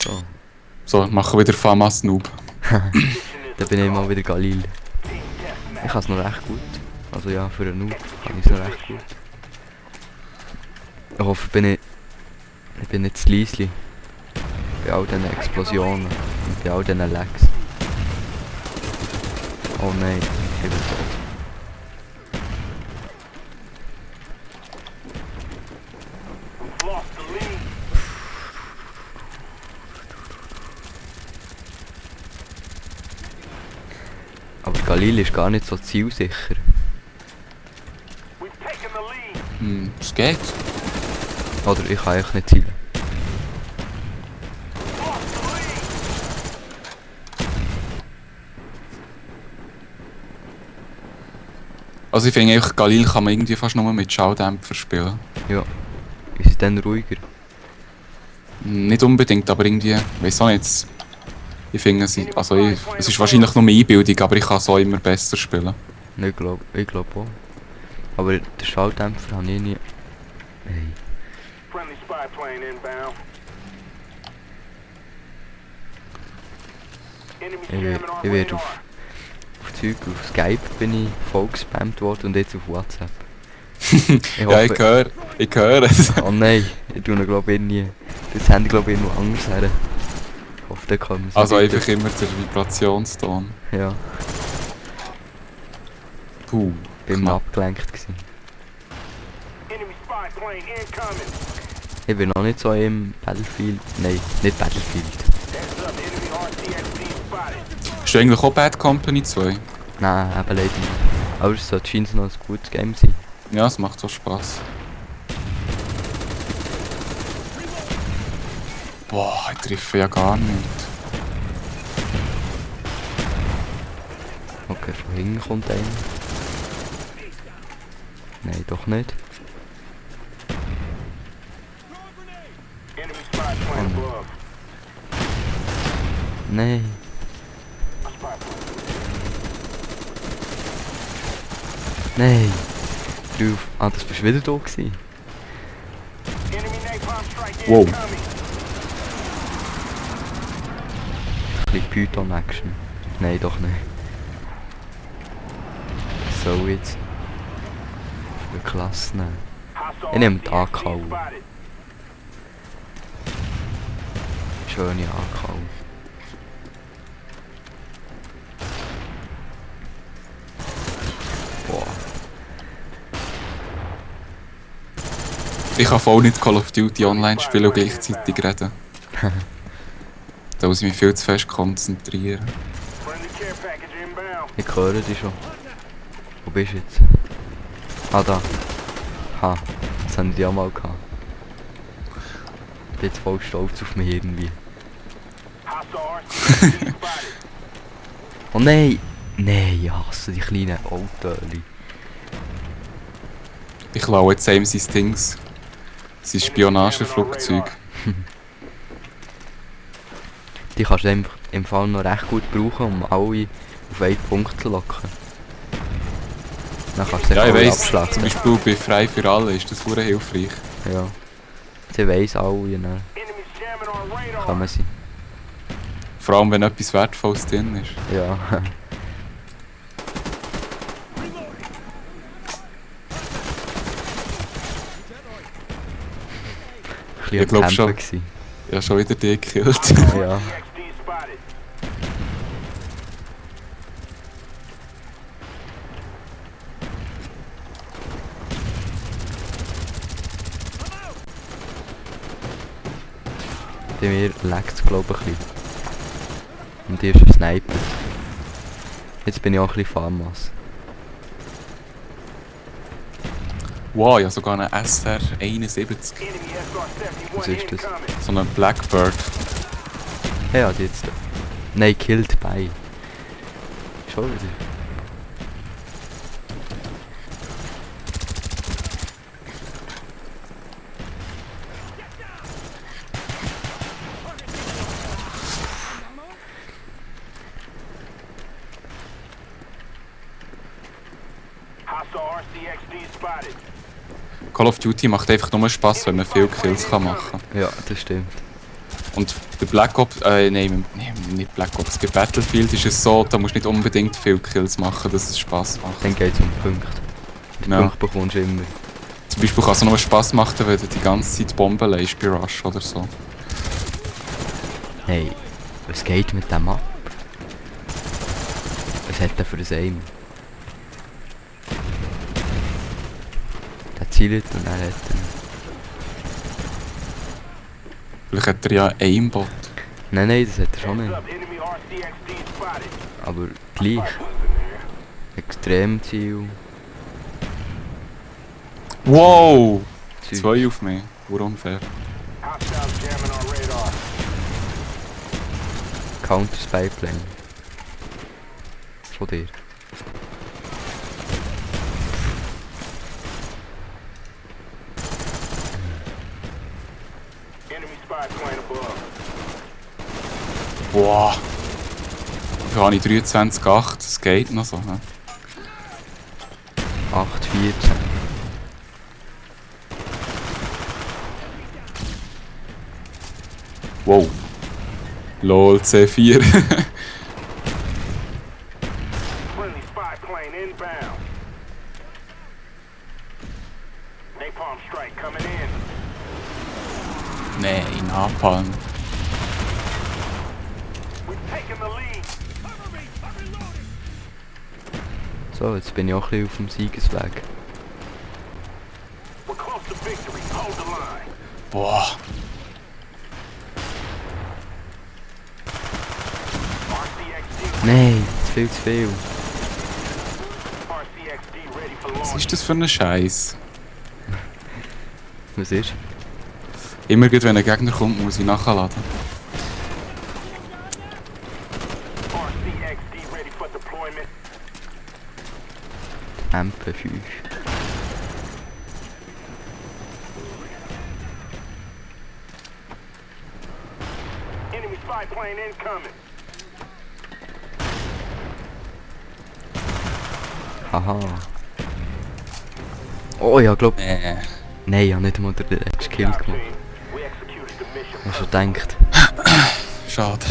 So. So, machen wieder Famas Noob. Da bin ich mal wieder Galil. Ich kann es noch recht gut. Also ja, für einen Noob kann ich es noch recht gut. Ich hoffe, ich bin nicht zu leise. Bei all diesen Explosionen und bei all diesen Lags. Oh nein, ich bin tot. Aber Galil ist gar nicht so zielsicher. Es geht. Oder ich kann eigentlich nicht zielen. Also ich finde eigentlich, Galil kann man irgendwie fast nur mit Schaudämpfer spielen. Ja. Ist es dann ruhiger? Nicht unbedingt, aber irgendwie, weiss auch nicht. Ich finde es, es ist wahrscheinlich nur eine Einbildung, aber ich kann so immer besser spielen. Ich glaub auch. Aber den Schalldämpfer habe ich nie... Hey. Ich werde auf Skype bin ich voll gespammt worden und jetzt auf WhatsApp. Ja, ich höre es. Oh nein, ich tue glaube irgendwie... Das Handy glaube ich irgendwo anders her. Ich hoffe, da kommen sie Also weiter. einfach immer der Vibrationston. Ja, Puh, bin knapp. abgelenkt gewesen. Ich bin noch nicht so im Battlefield... Nein, nicht Battlefield. Ist du eigentlich auch Bad Company 2? Nein, eben leider nicht. Aber es sollte scheinbar noch ein gutes Game sein. Ja, es macht so Spaß. Boah, ich treffe ja gar nicht. Okay, von hinten kommt einer. Nein, doch nicht. Oh nein. Nein. Drauf. Ah, das bist wieder da gewesen. Wow. Ein bisschen Python-Action. Nein, doch nicht. So jetzt. Für Klasse nehmen. Ich nehme die AKU. Schöne AKU. Boah. Ich kann voll nicht Call of Duty online spielen und gleichzeitig reden. Da muss ich mich viel zu fest konzentrieren. Ich höre dich schon. Wo bist du jetzt? Ah, da. Ha, das haben die auch mal gehabt. Ich bin jetzt voll stolz auf mich irgendwie. Oh nein! Nein, ich hasse die kleinen Autöli. Ich klaue jetzt einem sein Dings. Sein Spionageflugzeug. Die kannst du im Fall noch recht gut brauchen, um alle auf einen Punkt zu locken. Dann kannst du sie Ja, ich alle weiss, zum abschlachten. Beispiel bei Frei für alle ist das sehr hilfreich. Ja. Sie weiss alle, und dann kommen sie. Vor allem wenn etwas Wertvolles drin ist. Ja. Ich glaub schon. Gewesen. Ja, schon wieder die gekillt. Ja. Bei mir laggt es glaube ich ein bisschen. Und hier ist ein Sniper. Jetzt bin ich auch ein bisschen Famas. Wow, ja sogar eine SR-71. Was ist das? So eine Blackbird. Ja, die jetzt. Nein, killed bei. Schon wieder. Call of Duty macht einfach nur Spaß, wenn man viele Kills kann machen Ja, das stimmt. Und bei Black Ops, nein, nicht Black Ops, bei Battlefield ist es so, da musst du nicht unbedingt viel Kills machen, dass es Spaß macht. Dann geht es um Punkte. Die Ja. Punkte bekommst du immer. Zum Beispiel kann es nur Spaß machen, wenn du die ganze Zeit Bomben lässt bei Rush oder so. Hey, was geht mit dem ab? Was hat der für ein Aim? Der zielt und er hat ihn. Vielleicht hat er ja einen Aimbot. Nein, das hat er schon nicht. Aber gleich. Extremziel. Wow! Zeug. 2 auf mich. Unfair. Counter Spy Plane. Von dir. Boah! Da habe ich 23,8. Das geht noch so. Ne? 8, 14. Wow! LOL C4. Friendly spy plane inbound. Napalm strike coming in. Nein, Napalm. We've taken the lead. So, jetzt bin ich auch ein bisschen auf dem Siegesweg. We're close to victory. Hold the line. Boah! RCXD. Nein, viel zu viel. RCXD ready for Was launch. ist das für ein Scheiß? Was ist? Immer gut, wenn ein Gegner kommt, muss ich nachladen. RCXD ready for deployment. MP5. Enemy spy plane incoming. Haha. Oh ja, glaub. Nee. Nein, ich habe nicht mal den letzten Kill Job, gemacht. team. We executed the mission. Ich habe schon gedacht. Schade.